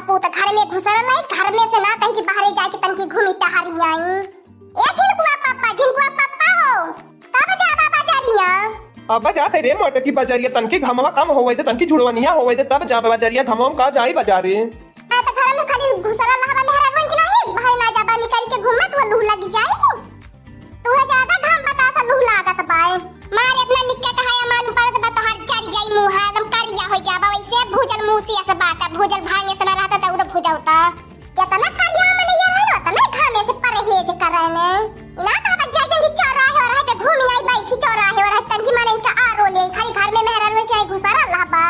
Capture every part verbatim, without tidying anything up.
ऊ त घर में घुसरल है, घर में से ना कहीं कि बाहरे जाके तनकी घूमी टहरी आई। ए झिनकुआ पापा, झिनकुआ पापा हो, कब जाबा बजरिया? अब जात है रे मोटकी बजरिया, तनकी घमवा कम होवे दे, तनकी झुड़वनिया होवे दे, तब जाबा बजरिया, घमवा में का जाई बजारे? अरे त घर में खाली घुसरल रहबा मेहरारुन की नाही, बाहर ना जाबा, निकल के घूमत हो, लू लग जाई। तुहे ज्यादा घाम बतासा लू लागत बाए। मार इतना निक्का कहाया मालूम पड़त बा, तोहार जर जाई मुंह, एकदम करिया हो जाबा, वैसे भूजल मूसी ऐसे बाटा, भूजल भांगे से ना रहता त उधर भूजा होता। कितना करिया मन ये रहे, उतना घामे से परहेज करे ने। इना कहा बच्चा के चौराहे और है पे घूमी आई, बैठी चौराहे और है, तंगी माने इनका आरो ले, खाली घर में मेहरारू के घुसरल रहबा।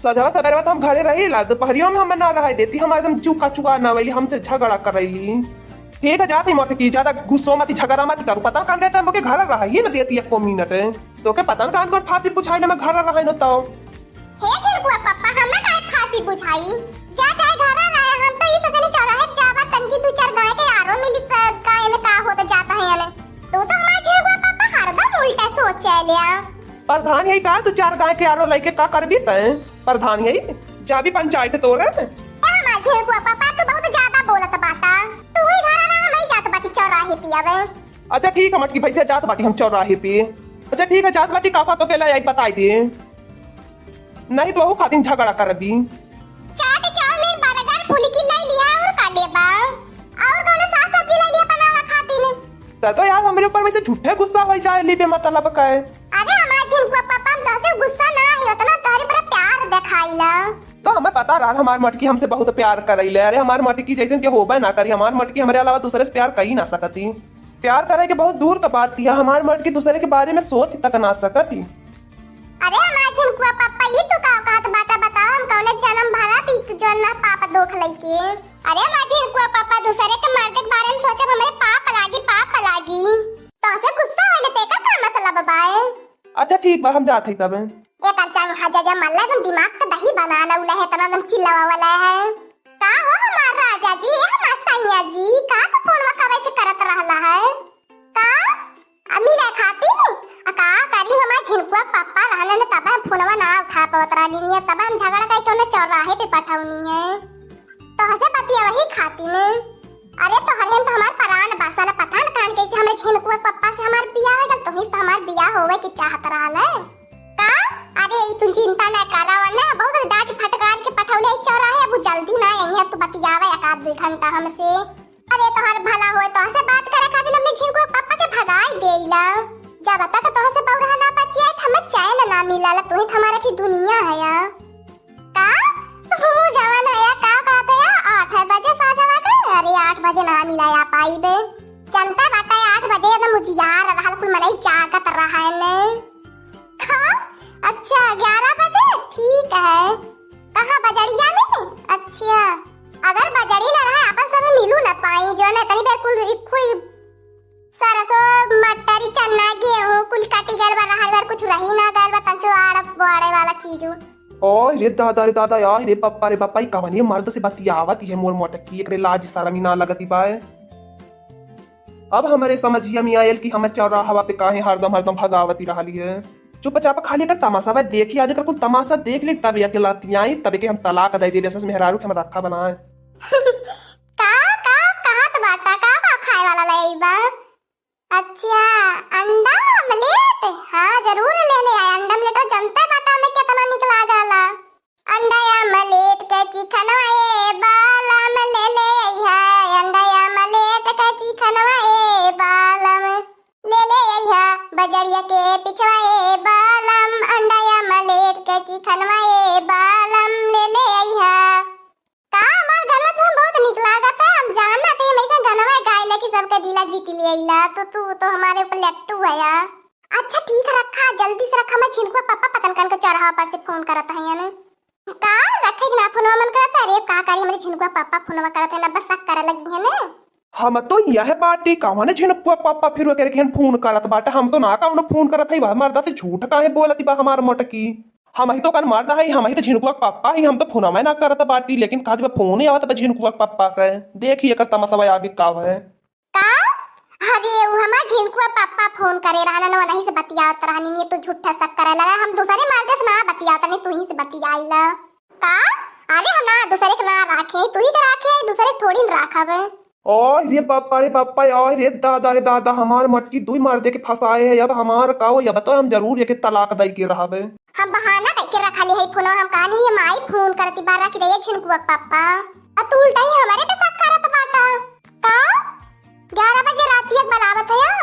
सजवा सबेरवा तो हम घरे रहीला, दोपहरियो में हमें ना रहे देती, हमारे एकदम चुका चुका ना वैली, हमसे झगड़ा करैली। ठीक है, जाती मोटकी, ज्यादा गुस्सो मत, झगड़ा मत करू। पता कान गए तो हमके घर रहा ही ना देती एको मिनट। तो के पता कान को फांसी बुझाई ना, मैं घर रहा न तो। हे झिनकुआ पापा, हमें काहे फांसी बुझाई? जा चाहे घर रहे, हम तो ई सोचने चौराहे जाबा, तनकी दू चार गाय के आरो मिली, त गाय में का होता जाता है याने। तू तो हमारे झिनकुआ पापा हरदम उल्टा सोचे लिया। प्रधान यही का दू चार गाय के आरो लइके का करबी तैं? प्रधान यही जाबी पंचायत तोरे। ए हमार झिनकुआ पापा, तू बहुत ज्यादा बोलत बाटा। तू ही घर रहा, हम ही जात बाटी चौराहे पियावे। अच्छा ठीक है, मटकी भैंसिया जात बाटी हम चौराहे पे। अच्छा ठीक है, जात बाटी, काका तो के ले आई बताई दे, नहीं तो वहू खातिर झगड़ा करबी। चाट, चाउमीन, बर्गर, फुलकी ले लिया और का लेबा? और कौनो साग सब्जी ले लिया बनावा खातिर? त तो यार हमरे ऊपर में से झूठे गुस्सा हो जाए ली बेमतलब का है। अरे हमार झिनकुआ पापा, हम तोहसे गुस्सा ना है, उतना तोहरे पर प्यार दिखाईला। तो हमें पता रहा हमार मटकी हमसे बहुत प्यार करैले। अरे हमार मटकी जैसन के होबे ना करी, हमार मटकी हमरे अलावा दूसरे से प्यार कर ही ना सकती। प्यार करे के बहुत दूर का बात थी, हमार मटकी दूसरे के बारे में सोच तक ना सकती। अरे हमार झिनकुआ पापा, ई तू का कहत बाटा? बताओ, हम कौने जन्म भरा पी जौन ना पाप दोख लइके। अरे हमार झिनकुआ पापा, दूसरे के मर्द के बारे में सोचब, हमरे पाप लागी, पाप लागी। तोहसे गुस्सा होले ते का, का मतलब बाए? अच्छा ठीक बा, हम जात हई तब। एकर चांग हजा जा मल्ला एकदम दिमाग का दही बना ना उला है, इतना एकदम चिल्लावा वाला है। का हो हमार राजा जी, ए हमार सैया जी, का तो फोनवा कबे से करत रहला है? का? आ मिले खातिर? आ का करी, हमार झिनकुआ पापा रहने ने तब हम फोनवा ना उठा पावत रहनी है, तब हम झगड़ा कई के उन्हें चौराहे पे पठौनी है। तोहसे बतिया वही खातिर ने। अरे तोहरे तो हमार परान बा साला, पता न कान कैसे हमरे झिनकुआ पप्पा से हमार बियाह हो गल, तुही से तो हमार बियाह होवे के चाहत रहल है। का? अरे ई तू चिंता न करा, वरना बहुत डांट फटकार के पठौले है चौराहे, अब उ जल्दी ना आई है, तू बतियावे एक आध दो घंटा हमसे। अरे तोहर भला होए, तोहसे बात करे खातिर अपने झिनकुआ पप्पा के भगाई देला। जब तक तोहसे बौरहा ना बतियाए, हमें चैन ना मिलाला, तुही तो हमारा की दुनिया है या। का? तू जवन है या, का कहत है या? आठ बजे साझा बाटे? अरे, आठ बजे ना मिला या पाई बे। जनता बाटे, आठ बजे एकदम उजियार रहल, कुल मनई जागत रहल। का? अच्छा, ग्यारह बजे? ठीक है। कहाँ, बजरिया में? अच्छा, अगर बजरी ना रहे, अपन सब मिलू ना पाई, जो ना तनी देर कुल, कुल सरसों, मटर, चना, गेहूं कुल कटी गइल बा, रहल बा, कुछ रही ना गइल बा, तंचो आड़ बाड़े वाला चीजू। ओए रे दादा रे दादा, आय रे पप्पा रे पप्पा, ई कवने मर्द से बतियावत है मोर मोटकी, एकरे लाज शरम ही ना लगती बा। अब हमरे समझिया में आयल कि हम चौराहवा पे काहे हरदम हरदम भगावती रहली है। चुपचाप खाली एकर तमाशा बा, देखी आज एकर कुल तमाशा देख ली, तब एके लतियाई, तब एके हम तलाक दे देबे, सस मेहरारू के हम रखा बनाए। का, का कहत बाटा? का बा खाए वाला ले आई बा? अच्छा, अंडा आमलेट? हाँ, जरूर ले ले आए। अंडा आमलेट जनते बाटा में कितना निक लागला। अंडा आमलेट के चिखनवा ए बालम ले ले अइहा, अंडा आमलेट के चिखनवा ए बालम ले ले अइहा, बजरिया के पिछवा ए बालम, अंडा आमलेट के चिखनवा ए बालम ले ले अइहा। का हमार गनवा तो बहुत निक लागत है, हम जानत है, हम ऐसे गनवा गाइला कि सबके दिला जीत लियाइला, तो तू तो हमारे ऊपर लट्टू है यार। अच्छा ठीक है, रखा, जल्दी से रखा, मैं झिनकुआ पप्पा पतन कन के चौराहा पर से फोन करत है याने। का रखे के ना फोनवा मन करत है? अरे का करी, हमरे झिनकुआ पप्पा फोनवा करत है ना, बस शक करे लगी है ना। हम तो यह बाटी कवन झिनकुआ पप्पा फिर ओकरे के फोन करत बाटे, हम तो ना कवनो फोन करत है, वह मर्दा से झूठ काहे बोलत बा हमार मोटकी। हम ही तो कन मर्द है, हम ही तो झिनकुआ पप्पा है, हम तो फोनवा ना करत बाटी, लेकिन का जब फोन आवत बा झिनकुआ पप्पा के, देखी एकर तमाशा आगे का है। का? अरे, उ हमार झिनकुआ पापा फोन करे रहलन, वही से बतियावत रहनी, ये तो झूठा शक करे लगा। हम दूसरे मर्द से ना बतियावत रहनी, तू ही से बतियाइला। का? अरे हम ना दूसरे के ना राखे, तू ही के राखे, दूसरे के थोड़ी न राखब। ओह रे बापा रे बापा, ओह रे दादा रे दादा, हमार मटकी दुई मर्दे के फंसाए है। अब हमार का होई, अब तो हम जरूर एके तलाक दई के रहबे। हम बहाना कइके रखले है फोनवा, हम कहनी ये माई फोन करती बा, रख दे ये झिनकुआ के पापा। अब तू उल्टा ही हमरे पे शक करत बाटा। का? ग्यारह बजे रातिया के बलावत है या?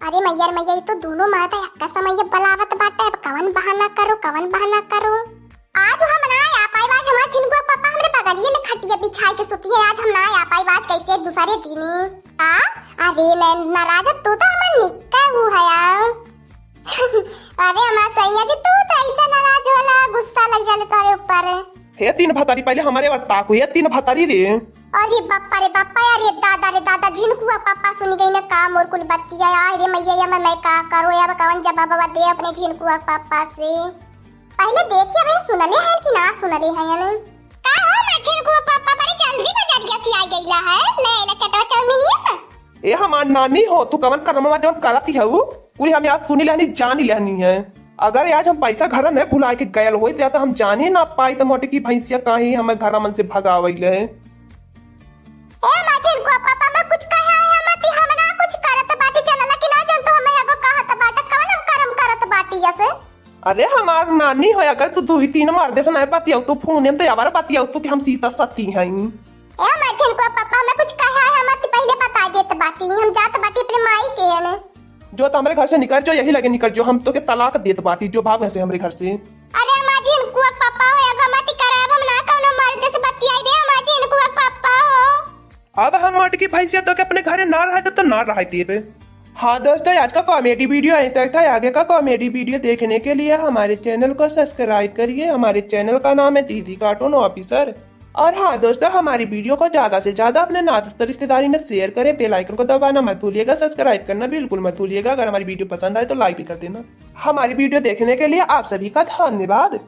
अरे मैया रे मैया, ये तो दोनों मर्द एक्का समय ये बलावत बाटे। अब कवन बहाना करो, कवन बहाना करो? आज हम ना आ पाई, आज हमार झिनकुआ पापा हमरे बगलिए में खटिया बिछाई के सुती है। आज हम ना आ पाई, आज कैसे दूसरे दिनी। का? अरे मैं नाराज, तू तो हमार निक्का हू है यार। अरे हमार सैया जी, तू तो ऐसा नाराज होला, गुस्सा लग जाले तोरे ऊपर। हे तीन भतारी, पहले हमारे ओर ताकू, हे तीन भतारी रे। अरे बापा रे बापा, अरे दादा रे दादा, झिनकुआ पापा सुनी गई ना का मोर कुल बतिया। अरे मैया, या मैं, मैं का करो, अब कवन जवाबवा दे अपने झिनकुआ पापा से। पहले देखिए, अबे सुनले हैं कि ना सुनले हैं? का हो, मैं झिनकुआ पापा बड़ी जल्दी बजरिया से आई गईला है, ले ले चटवा चाउमीन ये ना। ए हमार नानी हो, तू कवन करमवा जवन करत हऊ, पूरी हम आज सुनी लेहनी, जानी लेहनी है। अगर आज हम पैसा घर न भुला के गयल होइत, या तो हम जाने ना पाइत मोटकी भैंसिया काहे हमें घर मन से भगावैले। ए माँ झिनकुआ पापा, मैं कुछ कहा है मती, हम ना कुछ करत बाटी, चलला कि ना जन तो हमें एगो कहत बाटे, कवन हम करम करत बाटी ऐसे? अरे हमार नानी हो, अगर तू दुई तीन मर्दे से नहीं बतियाऊ, तू फोने में तो यावर बतियाऊ, तू कि हम सीता सती हई। ए माँ झिनकुआ पापा, हमें कुछ कहा है मती, पहले बता देत बाटी, हम जात बाटी अपने माई के है। जो तो हमरे घर से निकल जो, यही लगे निकल जो, हम तो के तलाक देत बाटी, जो भाग से हमरे घर से। अरे अम्मा जी, इनको पापा हो, एगो मत करब, हम ना कौनो मर्द से बतियाई दे, अम्मा जी, इनको पापा हो। अब हम मोटकी भैंसिया तो के अपने घरे ना रहे, तो ना रहे देबे। हाँ दोस्तों, आज का कॉमेडी वीडियो यहीं तक था। आगे का कॉमेडी वीडियो देखने के लिए हमारे चैनल को सब्सक्राइब करिए। हमारे चैनल का नाम है दीदी कार्टून ऑफिसर। और हाँ दोस्तों, हमारी वीडियो को ज्यादा से ज्यादा अपने नात रिश्तेदारी में शेयर करें, बेल आइकन को दबाना मत भूलिएगा, सब्सक्राइब करना बिल्कुल मत भूलिएगा। अगर हमारी वीडियो पसंद आए तो लाइक भी कर देना। हमारी वीडियो देखने के लिए आप सभी का धन्यवाद।